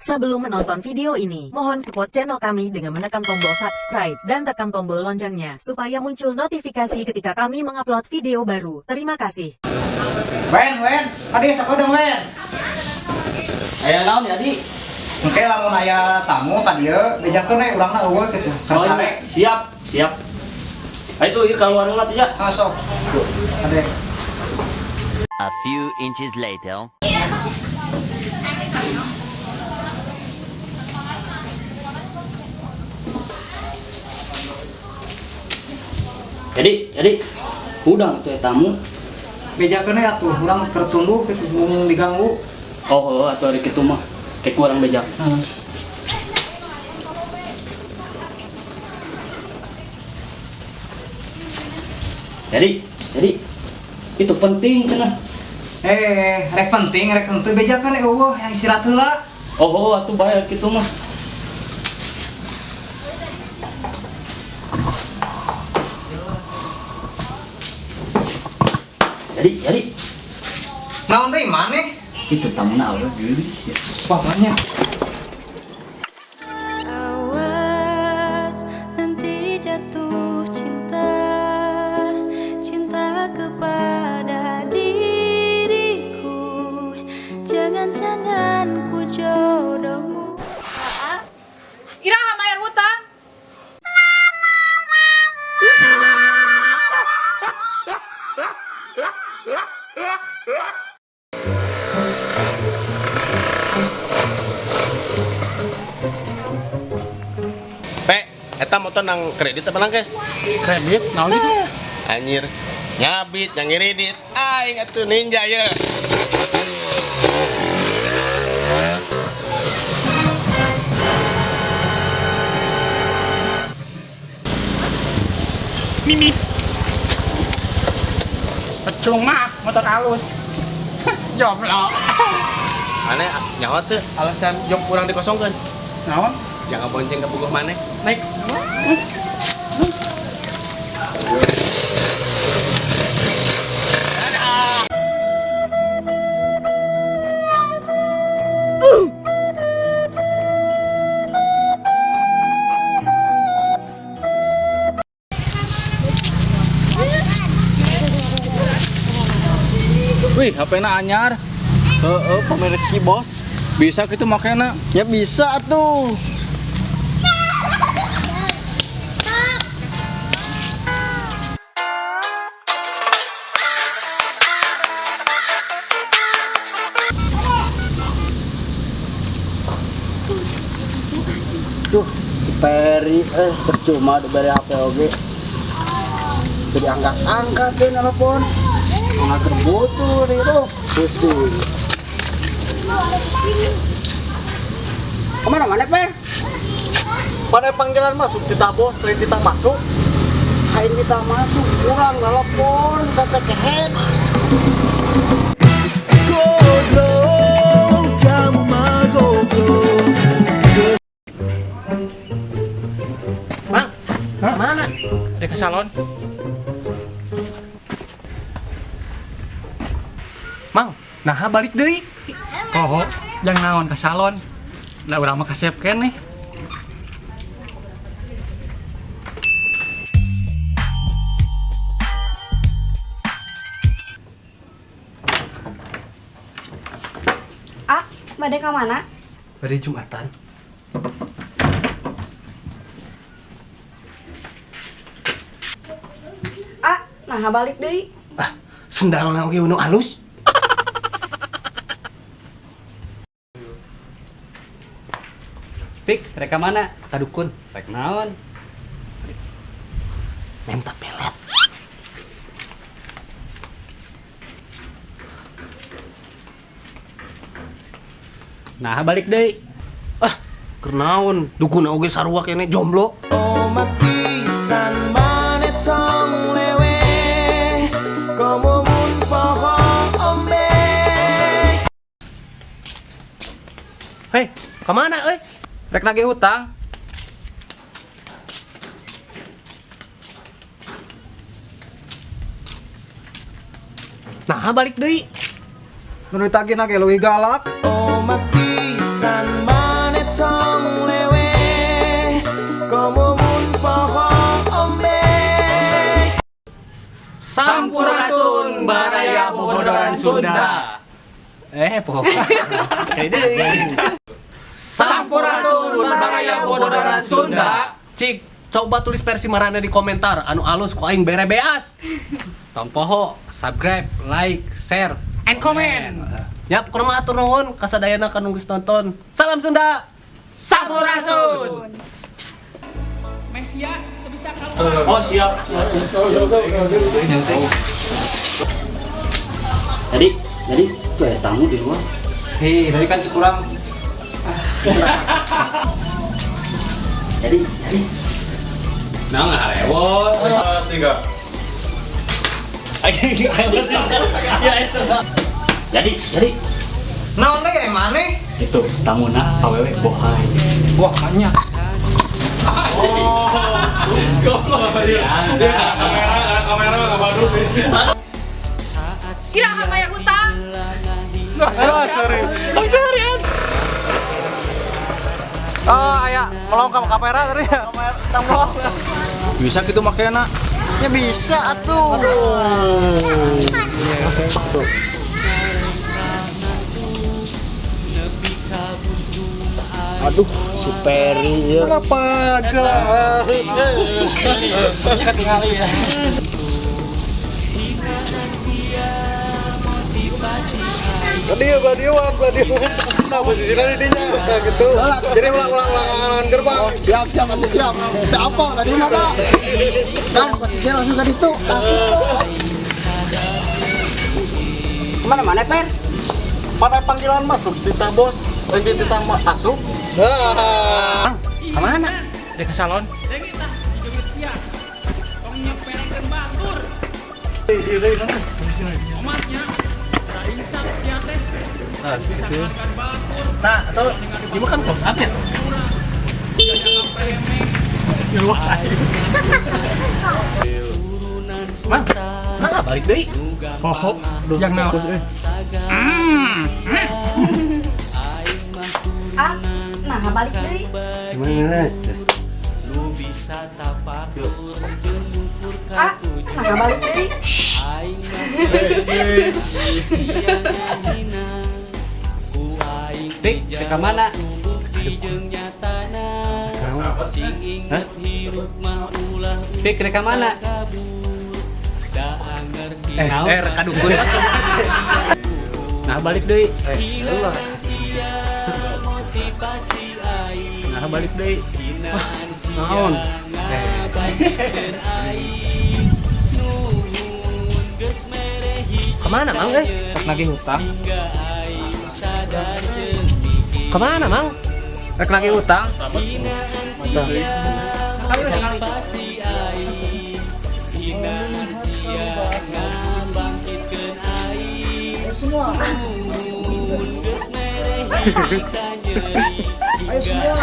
Sebelum menonton video ini, mohon support channel kami dengan menekan tombol subscribe dan tekan tombol loncengnya supaya muncul notifikasi ketika kami mengupload video baru. Terima kasih. Wen, Wen, adi sakedeung Wen. Aya naon ya, Di? Engke lamun aya tamu ka dieu, bejakeun we urangna euweuh kitu. Oh, Sare. Siap, siap. Ayo tuh, ieu keluar heula tuh ya. Ah, sok. Ade. A few inches later. Jadi hudang tuh tamu. Bejakeun we atuh, urang keur tunduh kitu mung diganggu. Oh, oh atuh ari kitu mah. Kayak kurang bejak. Heeh. Jadi itu penting cenah. Eh, rek penting, rek henteu bejakeun we euweuh yang istirahat heula. Oh, oh atuh bayar kitu mah. Jadi Naon deui maneh? itu tamuna awewe geulis ya. Wah, banyak. Awas nanti jatuh cinta, cinta kepada diriku. Jangan-jangan ku jodohmu. Iraha bayar hutang. Pe, eta motor nang kredit apa nang cash? Kredit naon gitu? Anjir, nyabit, yang ngiridit. Aing atuh ninja ya. Mimi percuma motor halus jomblo. Maneh nyawa tuh alasan jok kurang dikosongkan. Naon? Jangan bonceng ke bukuh maneh. Naik. Wih, HP-na anyar. Heeh, pemirsa si bos. Bisa gitu makanya? Ya bisa tuh. Duh, si Peri percuma diberi HP oge. Jadi angkat-angkat deh nelpon. Nggak butuh nih tuh. Pusing. Kemana mana, Per? Pada panggilan masuk titah bos, lain titah masuk. Kain kita masuk kurang nelpon kata kehead. Mang, mana? Rek ke salon. Mang, nah balik deui. Oh, jangan naon ke salon lah, urang mah kasep keneh. Ah, bade ka mana? Bade Jumatan. Ah, nah balik deui. Ah, sendalna oge nu halus. Pik, rek ka mana? Ka dukun. Rek naon? Menta pelet. Nah, balik deui. Ah, keur naon? Dukun oge sarua keneh jomblo. Hei, kemana euy? Rek nagih hutang. Nah, balik deui. Nu ditagih ge leuwih galak. Oh, mati san Sampurasun Baraya Bobodoran Sunda. Pokoknya. Sekali deui. Sampurasun Baraya Bobodoran Sunda. Cik, coba tulis versi marana di komentar anu alus ku aing bere beas. Tong poho, subscribe, like, share, and comment. Ya, pokoknya mah atur nuhun kasadayana kanu geus nonton. Salam Sunda. Sampurasun. Mesia bisa keluar. Oh, siap. Jadi tuh ada tamu di luar. Hei, tadi kan cukurang. Jadi. Nah, ngarewot. 3. Jadi. Naon deui ai maneh? Itu tamuna awewe bohai. Wah, banyak. Oh. Goblok. Kamera nggak baru sih. Kira akan bayar hutang. Sorry. Oh, sorry. Oh, aya melong ka kamera tadi ya. Kamera. Bisa gitu makanya? Ya bisa atuh. Aduh, si Peri ya. Kenapa ada? Ketinggalan ya. Beladiwan. Nah, posisinya di dinya. Nah, gitu. Jadi ulang-ulang gerbang. Oh, siap, atuh siap. Kita apa tadi mana? Kan posisinya langsung ke ditu. Nah, gitu. Kemana mana, Per? Pada panggilan masuk titah bos. Lagi titah masuk. Mang, kemana? Dia ke salon. Nah, atau gimana kan close up ya? Mang, mang balik deui. Poho, yang naon? Ah, nah balik deui. Gimana? Ah, nah balik deui. Dik, ke mana? Hah? Pik, reka mana? Reka dukun. Nah, balik deui. Nah, balik deui. Wah, naon? Kemana, Mang? Rek nagih hutang. Kemana, Mang? Rek nagih hutang. Semua. Ayo semua.